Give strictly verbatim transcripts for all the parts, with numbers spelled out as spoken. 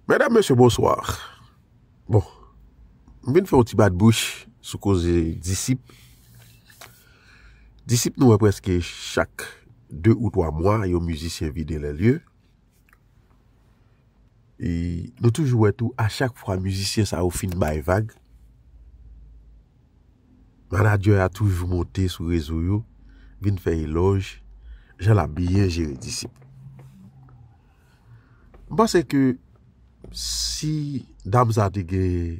Medam, mesye, bonswa. Bon, m vin fè yon ti bat bouch sou koze disip. Disip, nou wè prèske chak de ou twa mwa, yon mizisyen vide lè lye. E nou toujou wè tou, a chak fwa mizisyen sa yo fin bay vag, manadjè a toujou monte sou rezo yo, vin fè elòj, jan l ap byen jere disip. M panse ke si dam sa te gen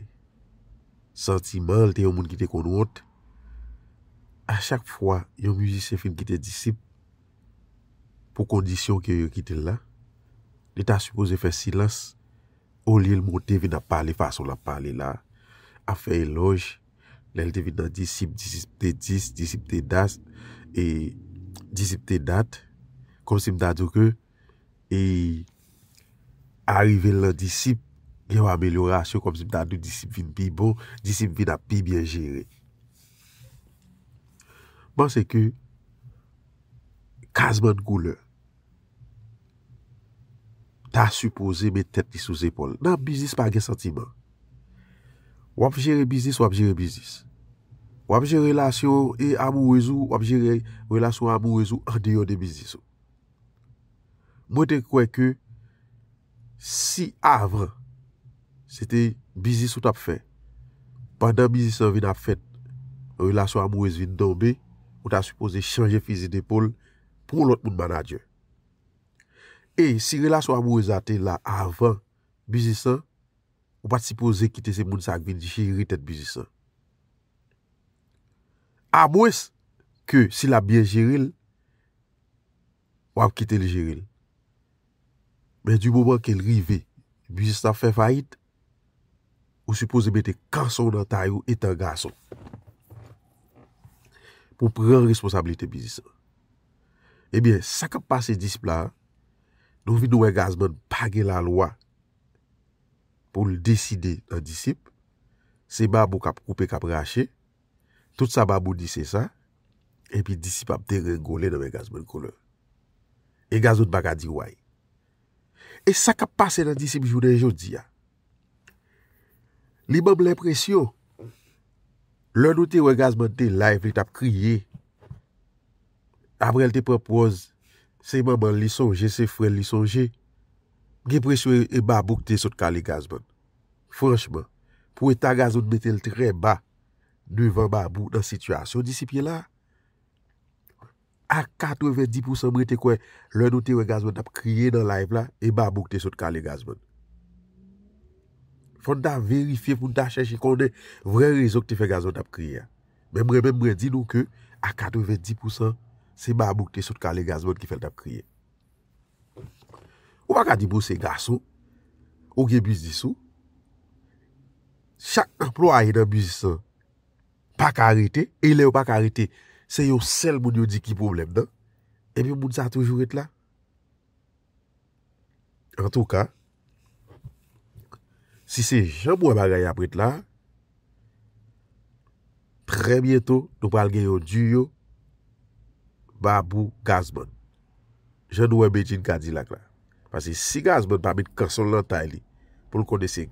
santiman, l te yon moun ki te konn wont, a chak fwa yon mizisyen fin kite disip, pou kondisyon ke yo kite l la, li ta sipoze fè silans, olye l monte vin ap pale fason l ap pale la, ap fè elòj, lè l te vin nan disip, disip te dis, disip te das, e disip te dat, kòmsi m ta di w ke, e arive l nan disip, gen yon amelyorasyon, kòmsi m ta di w disip vin pi bon, disip vin ap pi byen jere. Panse ke Gazzman Couleur ta sipoze met tèt li sou zepòl. Nan biznis pa gen santiman. W ap jere biznis, w ap jere biznis. W ap jere relasyon e amourez ou, w ap jere relasyon amourez ou andeyò de biznis ou. Mwen te kwè ke si avan, se te biznis ou t ap fè, pandan biznis lan vin ap fèt, relasyon amourez vin tonbe, ou ta sipoze chanje fizi depòl, pran yon lòt moun manadjè. E si relasyon amourez la te la avan biznis lan, ou pa t sipoze kite se moun sa k vin jere tèt biznis lan. Amwens ke si l ap byen jere l, w ap kite l jere l. Men di moman ke l rive, biznis la ap fè fayit, ou sipoze mete kanson w nan tay ou etan gason. Pou pran responsablite biznis lan. Ebyen, sa k ap pase disip la, nou vin wè Gazzman pa gen lalwa pou l deside nan disip. Se babou k ap koupe, k ap rache. Tout sa babou di se sa. Epi disip ap degrengole nan men Gazzman Couleur. E Gazzman pa ka di way. E sa k ap pase nan disip jounen jodi a, li ban m lenpresyon, lè nou te wè Gazzman te live, li t ap kriye. Apre l te pran pòz, se manman l li sonje, se frè l li sonje. M gen presyon e, e babou k te sot kale Gazzman. Franchman, pou eta Gazzman mete l trè ba devan babou nan sitiyasyon disip ye la, a katrevenndis pousan mwen te kwè lè nou te wè Gazzman t ap kriye nan live la, e babou k te sot kale Gazzman. Fò n ta verifye pou n ta chèche konnen vrè rezon k te fè Gazzman t ap kriye a. Men mwen menm mwen di nou ke a katrevenndis pousan se babou k te sot kale Gazzman ki fè l t ap kriye. Ou pa ka di m ou se gason, ou gen biznis ou. Chak anplwaye nan biznis lan pa ka rete, e lè yo pa ka rete, se yon sèl moun yo di ki pwoblèm nan. Epi moun sa toujou ret la. Antouka, si se jan m wè bagay ap ret la, trè byento, nou pral gen yon duo Babou Gazzman. Jan nou wè Bedjine Kadilak la. Paske si Gazzman pa met kanson l nan tay li, pou l konnen se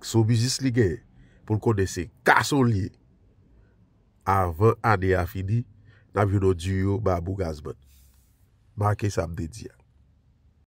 sou biznis li genyen, pou l konnen se gason l ye, avan ane a fini, n ap jwenn yon duo Babou Gazzman. Make sa m te di a.